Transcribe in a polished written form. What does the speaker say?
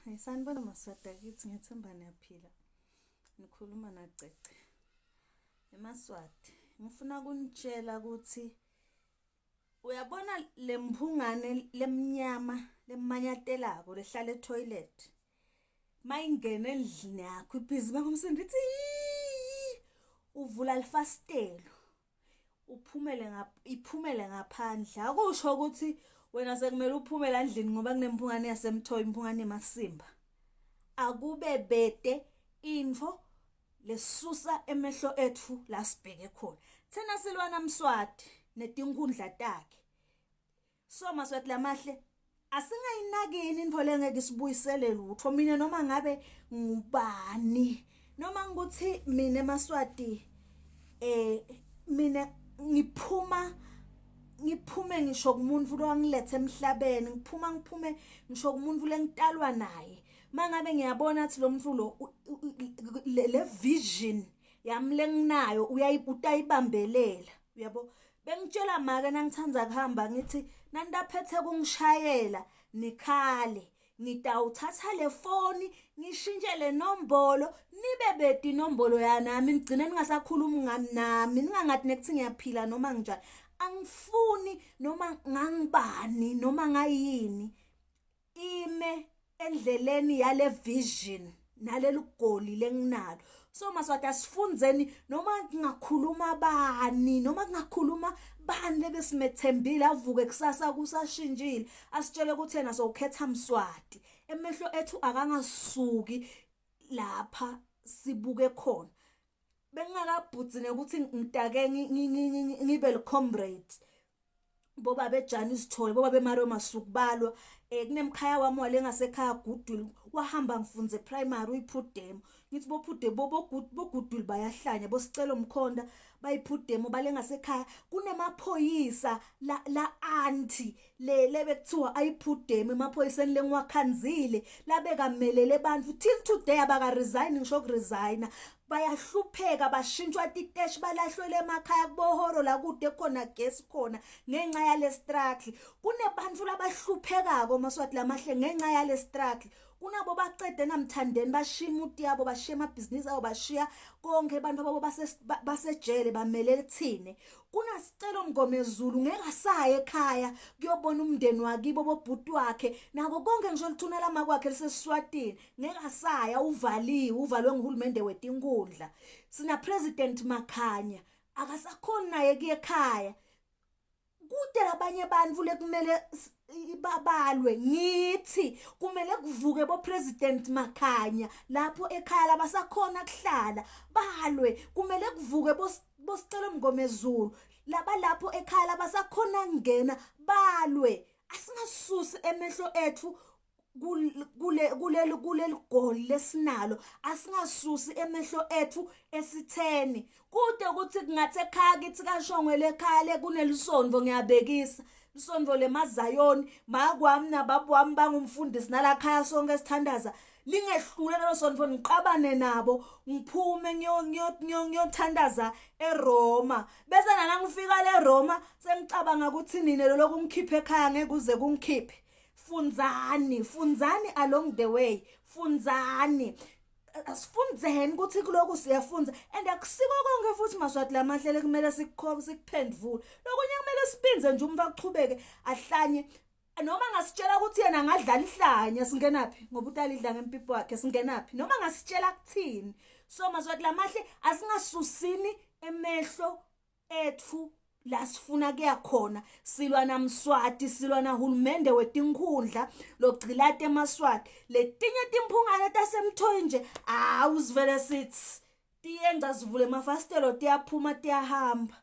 Hey, sanibona maswati akithi ngethemba niyaphila. Nikhuluma naCece. EmaSwati, ngifuna kunitshela ukuthi uyabona lemphungane lemnyama lemanyatelako lehlala etoilet. Mayingena endlini yakho ibhizi bangumsindo ithi uvula lifasitelo. uphumele iphumele ngaphandle akusho ukuthi wena sekumele uphume la ndlini ngoba kunemphungane yasemthoyi imphungane yemasimba akube bede info lesusa emehlo ethu la sibheke khona thina silwana mswati netinkundla takhe So Maswati lamahle asingayinakini into lengeke isibuyisele lutho mina noma ngabe ngubani noma ngikuthi mina Maswati eh mina ngiphuma ngiphume ngisho kumuntu lowangilethe emhlabeni ngiphuma ngiphume ngisho kumuntu lengitalwa naye mangabe ngiyabona ukuthi lo muntu lo le vision yami lenginayo uyayibambelela uyabo Bengitshela make nangithanda kuhamba ngithi nantaphethe kungishayela nikhale ngitawuthatha le foni ngishintshe le nombolo nibe bedi inombolo yanami nigcine ningasakhulumi ngami nami ningangathi nekuthi ngiyaphila noma nginjani angifuni noma ngangibani noma ngayini ime endleleni yale vision naleli goli lenginalo so maswati asifundzeni noma kungakhuluma bani noma kungakhuluma bani lebesimethembile avuke kusasa kusashintshile asitshele ukuthi yena sowukhetha mswati emehlo ethu akangasuki lapha sibuke khona bengingakabhudzi nekuthi ngidake ngibe li-comrade bobaba ejani isithole bobaba emario masukubalwa um eh, kunemkhaya wami wale ngasekhaya gudwil wahamba ngifunze primary uyiphudemo ngithi bophude bogudwil bayahlanya bosicelo mkhonda bayiphudemo bale ngasekhaya kunemaphoyisa la, la anti le lebekuthiwa ayiphudemo emaphoyiseni lengiwakhanzile labekamelele abantu till today abakaresign ngisho kuresigna bayahlupheka bashintshwa titeshi balahlwele emakhaya kubohoro la kude khona gesi khona ngenxa yale struggle kunebantu labahluphekako maswati lamahle ngenxa yale struggle kunabo bacede namthandeni bashiya imuti yabo bashiya amabhizinisi abo bashiya konke abantu ababo basejele bamelele thine kunasicelo mngomezulu ngeke asaye ekhaya kuyobona umndeni wakibo bobhuti wakhe nako konke ngisho lithuna lamakwakhe liseswatini ngeke asaya uvaliwe uvalwe nguhulumende wetinkundla sina president Makhanya akasakhoni naye kuye ekhaya kude labanye abantu lekumele babalwe ngithi kumele kuvuke bo president Makhanya lapho ekhaya labasakhona kuhlala balwe kumele kuvuke bo bosicelo mngomezulu labalapho ekhaya labasakhona kungena balwe asingasusi emehlo ethu kule kuleli kuleli goli lesinalo asingasusi emehlo ethu esitheni kude ukuthi kungathi ekhaya kithi kashongwe lekhaya le kunelisonto ngiyabekisa isonto lemazayoni makwami nababa wami bangumfundisi nalakhaya sonke sithandaza lingehlule lelo sonto ngiqabane nabo ngiphume ngiyothandaza eRoma bese nana ngifika le Roma sengicabanga ukuthi nina lo lokungikhipha ekhaya ngeke uze kungikhiphe funzani funzani along the way funzani asifundzeni ukuthi kuloku siyafunza and akusiko konke futhi maswati lamahlele kumele sikukhombe sikuphendvule lokunye kumele sibinze nje umva kuchubeke ahlanye noma ngasitshela ukuthi yena angadlala ihlanya singenaphi ngoba utalidla ngempipho wakhe singenaphi noma ngasitshela kuthini so maswati lamahle asingasusini emehlo ethu la sifuna kuya khona silwa namswati silwa nahulumende wetinkhundla logcilata emaswati letinye timphungane tasemthoyi nje awu sivele sithi tiyenza sivule emafasitelo tiyaphuma tiyahamba.